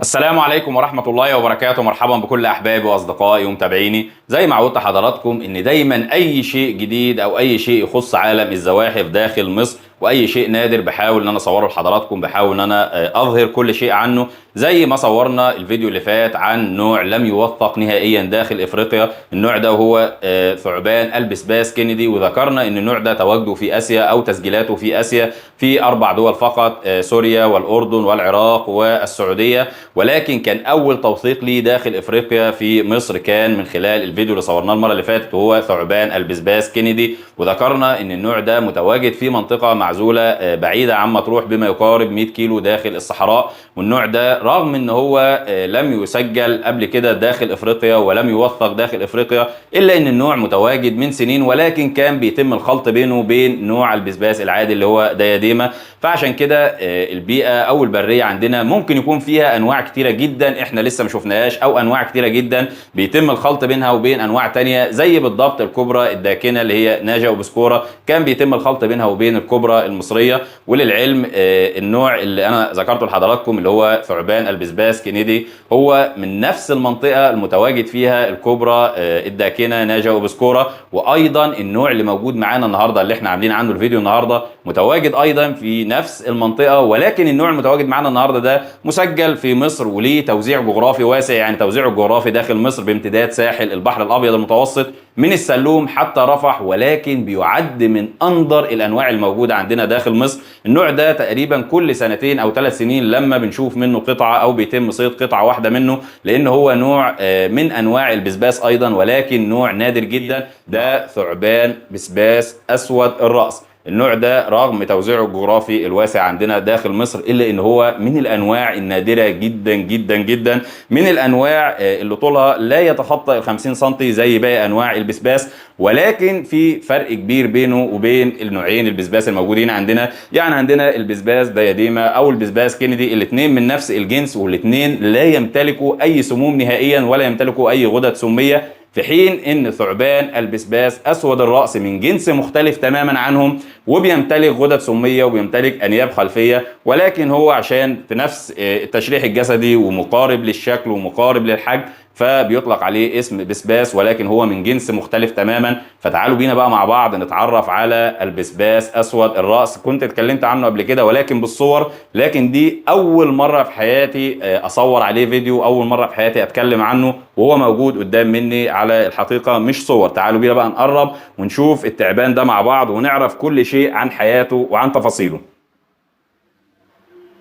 السلام عليكم ورحمة الله وبركاته. مرحبا بكل أحبابي وأصدقائي ومتابعيني. زي ما عودت حضراتكم إن دايما أي شيء جديد أو أي شيء يخص عالم الزواحف داخل مصر وأي شيء نادر بحاول إن أنا أصوره لحضراتكم، بحاول إن أنا أظهر كل شيء عنه، زي ما صورنا الفيديو اللي فات عن نوع لم يوثق نهائيا داخل إفريقيا. النوع ده هو ثعبان البسباس كينيدي، وذكرنا إن النوع ده تواجده في آسيا أو تسجيلاته في آسيا في 4 دول فقط، سوريا والأردن والعراق والسعودية، ولكن كان اول توثيق ليه داخل افريقيا في مصر كان من خلال الفيديو اللي صورناه المرة اللي فاتت، وهو ثعبان البسباس كينيدي. وذكرنا ان النوع ده متواجد في منطقة معزولة بعيدة عن مطروح بما يقارب 100 كيلو داخل الصحراء. والنوع ده رغم ان هو لم يسجل قبل كده داخل افريقيا ولم يوثق داخل افريقيا، الا ان النوع متواجد من سنين، ولكن كان بيتم الخلط بينه وبين نوع البسباس العادي اللي هو دياديما. فعشان كده البيئة او البرية عندنا ممكن يكون فيها انواع كتيرة جدا احنا لسه ما شفناهاش، او انواع كتيرة جدا بيتم الخلط بينها وبين انواع تانية، زي بالضبط الكوبرا الداكنة اللي هي ناجا وبسكورا كان بيتم الخلط بينها وبين الكوبرا المصرية. وللعلم النوع اللي انا ذكرته لحضراتكم اللي هو ثعبان البسباس كينيدي هو من نفس المنطقة المتواجد فيها الكوبرا الداكنة ناجا وبسكورا، وايضا النوع اللي موجود معانا النهارده اللي احنا عاملين عنه الفيديو النهارده متواجد ايضا في نفس المنطقة، ولكن النوع المتواجد معانا النهارده ده مسجل في مصر وليه توزيع جغرافي واسع، يعني توزيعه الجغرافي داخل مصر بامتداد ساحل البحر الابيض المتوسط من السلوم حتى رفح، ولكن بيعد من اندر الانواع الموجودة عندنا داخل مصر. النوع ده تقريبا كل 2 أو 3 سنين لما بنشوف منه قطعه او بيتم صيد قطعه واحدة منه، لان هو نوع من انواع البسباس ايضا، ولكن نوع نادر جدا. ده ثعبان بسباس اسود الراس. النوع ده رغم توزيعه الجغرافي الواسع عندنا داخل مصر، الا ان هو من الانواع النادرة جدا جدا جدا، من الانواع اللي طولها لا يتخطى ال 50 سم زي باقي انواع البسباس، ولكن في فرق كبير بينه وبين النوعين البسباس الموجودين عندنا. يعني عندنا البسباس دياديما او البسباس كينيدي، الاثنين من نفس الجنس، والاثنين لا يمتلكوا اي سموم نهائيا ولا يمتلكوا اي غدد سميه، في حين ان ثعبان البسباس اسود الراس من جنس مختلف تماما عنهم، وبيمتلك غدد سميه وبيمتلك انياب خلفية، ولكن هو عشان في نفس التشريح الجسدي ومقارب للشكل ومقارب للحجم فبيطلق عليه اسم بسباس، ولكن هو من جنس مختلف تماما. فتعالوا بينا بقى مع بعض نتعرف على البسباس اسود الراس. كنت اتكلمت عنه قبل كده ولكن بالصور، لكن دي اول مرة في حياتي اصور عليه فيديو، اول مرة في حياتي اتكلم عنه وهو موجود قدام مني على الحقيقة مش صور. تعالوا بينا بقى نقرب ونشوف التعبان ده مع بعض ونعرف كل شيء عن حياته وعن تفاصيله.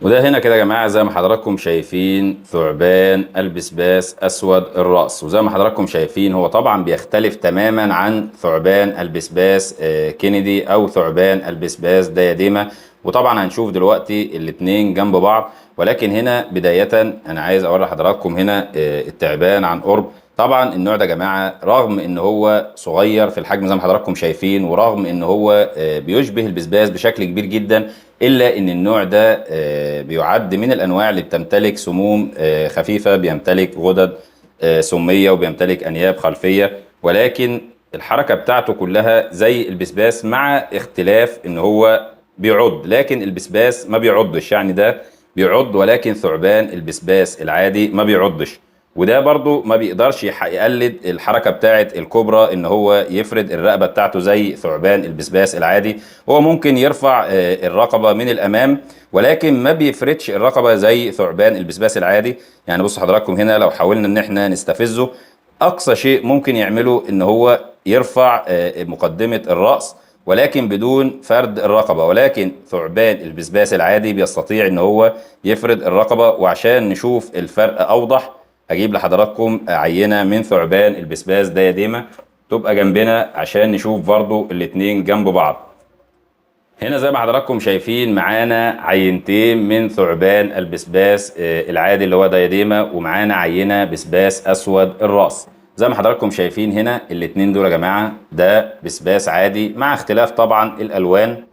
وده هنا كده يا جماعة زي ما حضراتكم شايفين ثعبان البسباس اسود الراس، وزي ما حضراتكم شايفين هو طبعا بيختلف تماما عن ثعبان البسباس كينيدي او ثعبان البسباس دياديما، وطبعا هنشوف دلوقتي الاتنين جنب بعض. ولكن هنا بداية انا عايز اوري حضراتكم هنا التعبان عن قرب. طبعا النوع ده يا جماعة رغم ان هو صغير في الحجم زي ما حضراتكم شايفين، ورغم ان هو بيشبه البسباس بشكل كبير جدا، الا ان النوع ده بيعد من الانواع اللي بتمتلك سموم خفيفة، بيمتلك غدد سميه وبيمتلك انياب خلفية، ولكن الحركة بتاعته كلها زي البسباس مع اختلاف ان هو بيعض، لكن البسباس ما بيعضش. يعني ده بيعض ولكن ثعبان البسباس العادي ما بيعضش، وده برضو ما بيقدرش يقلد الحركة بتاعة الكوبرا ان هو يفرد الرقبة بتاعته زي ثعبان البسباس العادي. هو ممكن يرفع الرقبة من الامام، ولكن ما بيفردش الرقبة زي ثعبان البسباس العادي. يعني بصوا حضراتكم هنا لو حاولنا ان احنا نستفزه، اقصى شيء ممكن يعمله ان هو يرفع مقدمة الرأس ولكن بدون فرد الرقبة، ولكن ثعبان البسباس العادي بيستطيع ان هو يفرد الرقبة. وعشان نشوف الفرق اوضح هجيب لحضراتكم عينة من ثعبان البسباس دياديما تبقى جنبنا عشان نشوف برضو الاتنين جنب بعض. هنا زي ما حضراتكم شايفين معانا عينتين من ثعبان البسباس العادي اللي هو دياديما، ومعانا عينة بسباس اسود الراس. زي ما حضراتكم شايفين هنا الاتنين دول يا جماعة ده بسباس عادي مع اختلاف طبعا الالوان،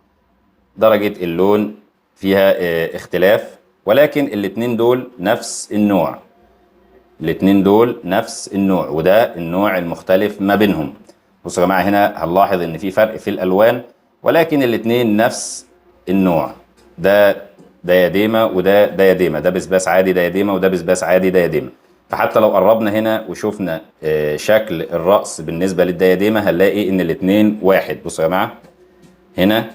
درجة اللون فيها اختلاف، ولكن الاتنين دول نفس النوع. الاتنين دول نفس النوع، وده النوع المختلف ما بينهم. بصوا يا جماعة هنا هنلاحظ ان في فرق في الالوان، ولكن الاتنين نفس النوع. ده diadema وده diadema، ده بسباس عادي diadema وده بسباس عادي diadema. فحتى لو قربنا هنا وشفنا شكل الرأس بالنسبة لل diadema هنلاقي ان الاتنين واحد. بصوا يا جماعة هنا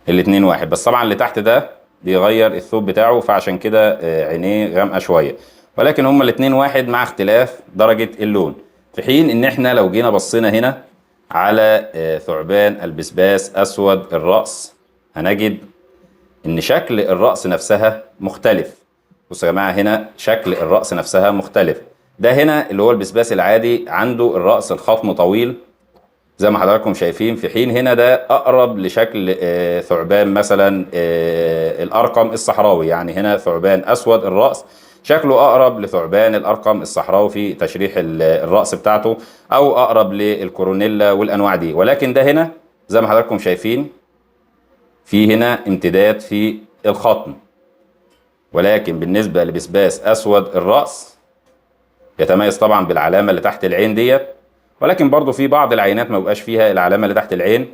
الاتنين واحد، بس طبعا اللي تحت ده بيغير الثوب بتاعه فعشان كده عينيه غامقة شوية، ولكن هما الاتنين واحد مع اختلاف درجة اللون. في حين ان احنا لو جينا بصينا هنا على ثعبان البسباس اسود الرأس هنجد ان شكل الرأس نفسها مختلف. بصوا يا جماعة هنا شكل الرأس نفسها مختلف. ده هنا اللي هو البسباس العادي عنده الرأس الخطم طويل زي ما حضراتكم شايفين، في حين هنا ده أقرب لشكل ثعبان مثلا الأرقم الصحراوي. يعني هنا ثعبان أسود الرأس شكله أقرب لثعبان الأرقم الصحراوي في تشريح الرأس بتاعته، أو أقرب للكورونيلا والأنواع دي. ولكن ده هنا زي ما حضراتكم شايفين في هنا امتداد في الخطم. ولكن بالنسبة لبسباس أسود الرأس يتميز طبعا بالعلامة اللي تحت العين ديت، ولكن برضو في بعض العينات ما بيبقاش فيها العلامة اللي تحت العين.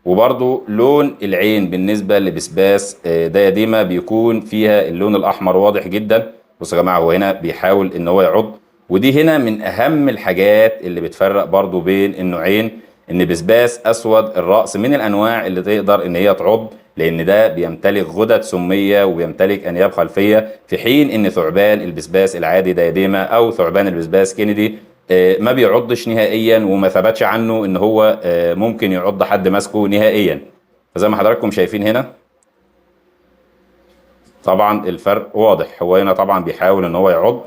وبرضو لون العين بالنسبة لبسباس دياديما بيكون فيها اللون الأحمر واضح جدا. بصوا يا جماعة هو هنا بيحاول إن هو يعض، ودي هنا من أهم الحاجات اللي بتفرق برضو بين النوعين، إن بسباس أسود الرأس من الأنواع اللي تقدر إن هي تعض، لأن ده بيمتلك غدد سمية وبيمتلك أنياب خلفية، في حين إن ثعبان البسباس العادي دياديما أو ثعبان البسباس كينيدي ما بيعضش نهائيا، وما ثبتش عنه إن هو ممكن يعض حد ماسكه نهائيا. فزي ما حضراتكم شايفين هنا طبعا الفرق واضح. هو هنا طبعا بيحاول إن هو يعض.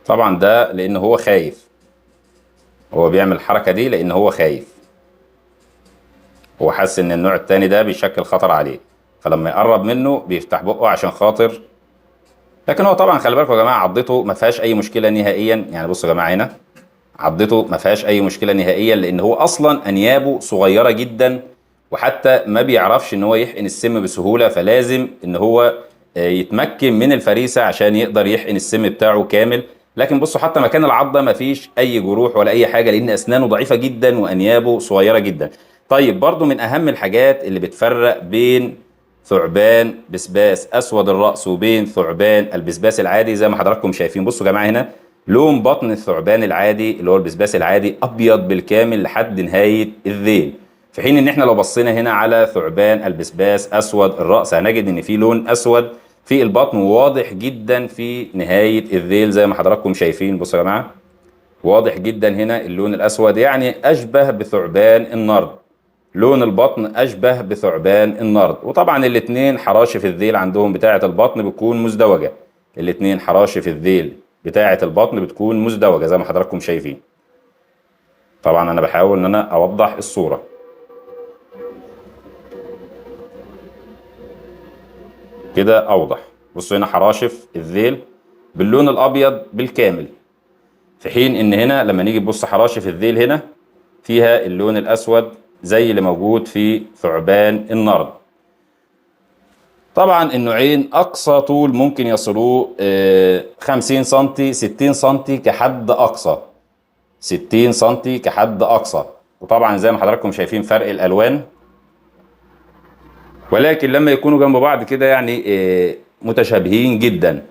طبعا ده لان هو خايف، هو بيعمل الحركة دي لان هو خايف، هو حاسس ان النوع التاني ده بيشكل خطر عليه، فلما يقرب منه بيفتح بقه عشان خاطر. لكن هو طبعا خلي بالكم يا جماعة عضته ما فيهاش اي مشكلة نهائيا. يعني بصوا يا جماعة هنا عضته ما فيهاش اي مشكلة نهائيا، لان هو اصلا انيابه صغيرة جدا، وحتى ما بيعرفش ان هو يحقن السم بسهولة، فلازم ان هو يتمكن من الفريسة عشان يقدر يحقن السم بتاعه كامل. لكن بصوا حتى مكان العضة مفيش أي جروح ولا أي حاجة، لأن أسنانه ضعيفة جدا وأنيابه صغيرة جدا. طيب برضو من أهم الحاجات اللي بتفرق بين ثعبان بسباس أسود الرأس وبين ثعبان البسباس العادي زي ما حضراتكم شايفين، بصوا يا جماعة هنا لون بطن الثعبان العادي اللي هو البسباس العادي أبيض بالكامل لحد نهاية الذيل، في حين إن إحنا لو بصينا هنا على ثعبان البسباس أسود الرأس هنجد إن في لون أسود في البطن واضح جدا في نهاية الذيل زي ما حضراتكم شايفين. بصوا يا جماعة واضح جدا هنا اللون الأسود، يعني أشبه بثعبان النرد، لون البطن أشبه بثعبان النرد. وطبعا الاتنين حراشف الذيل عندهم بتاعة البطن بتكون مزدوجة، الاتنين حراشف الذيل بتاعة البطن بتكون مزدوجة زي ما حضراتكم شايفين. طبعا أنا بحاول إن أنا أوضح الصورة كده أوضح. بصوا هنا حراشف الذيل باللون الأبيض بالكامل، في حين إن هنا لما نيجي نبص حراشف الذيل هنا فيها اللون الأسود زي اللي موجود في ثعبان النرد. طبعا النوعين أقصى طول ممكن يصلوه 50 سنتي 60 سنتي كحد أقصى، 60 سنتي كحد أقصى. وطبعا زي ما حضراتكم شايفين فرق الألوان، ولكن لما يكونوا جنب بعض كده يعني متشابهين جدا.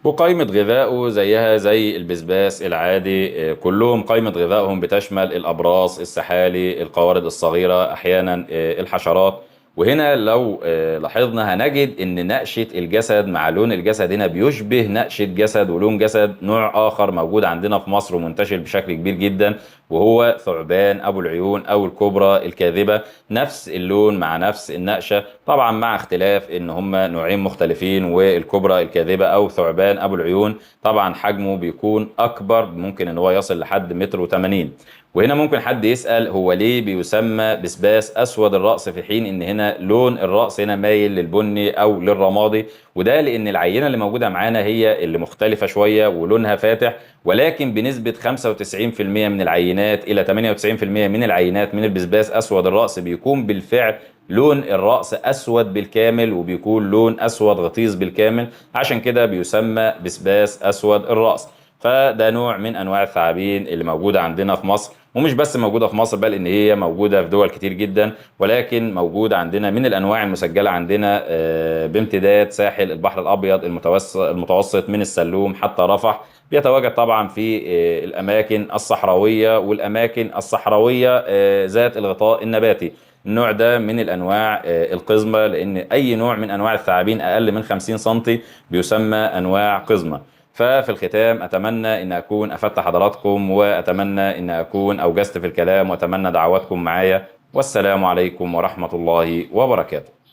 وقائمة غذائه زيها زي البسباس العادي، كلهم قائمة غذائهم بتشمل الأبراص، السحالي، القوارض الصغيرة، أحيانا الحشرات. وهنا لو لاحظنا هنجد إن نقشة الجسد مع لون الجسد هنا بيشبه نقشة جسد ولون جسد نوع آخر موجود عندنا في مصر ومنتشر بشكل كبير جدا، وهو ثعبان أبو العيون أو الكوبرا الكاذبة. نفس اللون مع نفس النقشة، طبعا مع اختلاف إن هما نوعين مختلفين، والكوبرا الكاذبة أو ثعبان أبو العيون طبعا حجمه بيكون أكبر، ممكن إن هو يصل لحد 1.80 متر. وهنا ممكن حد يسأل هو ليه بيسمى بسباس أسود الرأس في حين إن هنا لون الرأس هنا مايل للبني أو للرمادي؟ وده لأن العينة اللي موجودة معانا هي اللي مختلفة شوية ولونها فاتح، ولكن بنسبة 95% من العينات إلى 98% من العينات من البسباس أسود الرأس بيكون بالفعل لون الرأس أسود بالكامل، وبيكون لون أسود غطيس بالكامل، عشان كده بيسمى بسباس أسود الرأس. فده نوع من أنواع الثعابين اللي موجودة عندنا في مصر، ومش بس موجودة في مصر، بل إن هي موجودة في دول كتير جدا، ولكن موجودة عندنا من الأنواع المسجلة عندنا بامتداد ساحل البحر الأبيض المتوسط من السلوم حتى رفح. بيتواجد طبعا في الأماكن الصحراوية والأماكن الصحراوية ذات الغطاء النباتي. النوع ده من الأنواع القزمة، لأن أي نوع من أنواع الثعابين أقل من 50 سنتي بيسمى أنواع قزمة. ففي الختام أتمنى أن أكون أفدت حضراتكم، وأتمنى أن أكون أوجزت في الكلام، وأتمنى دعواتكم معايا. والسلام عليكم ورحمة الله وبركاته.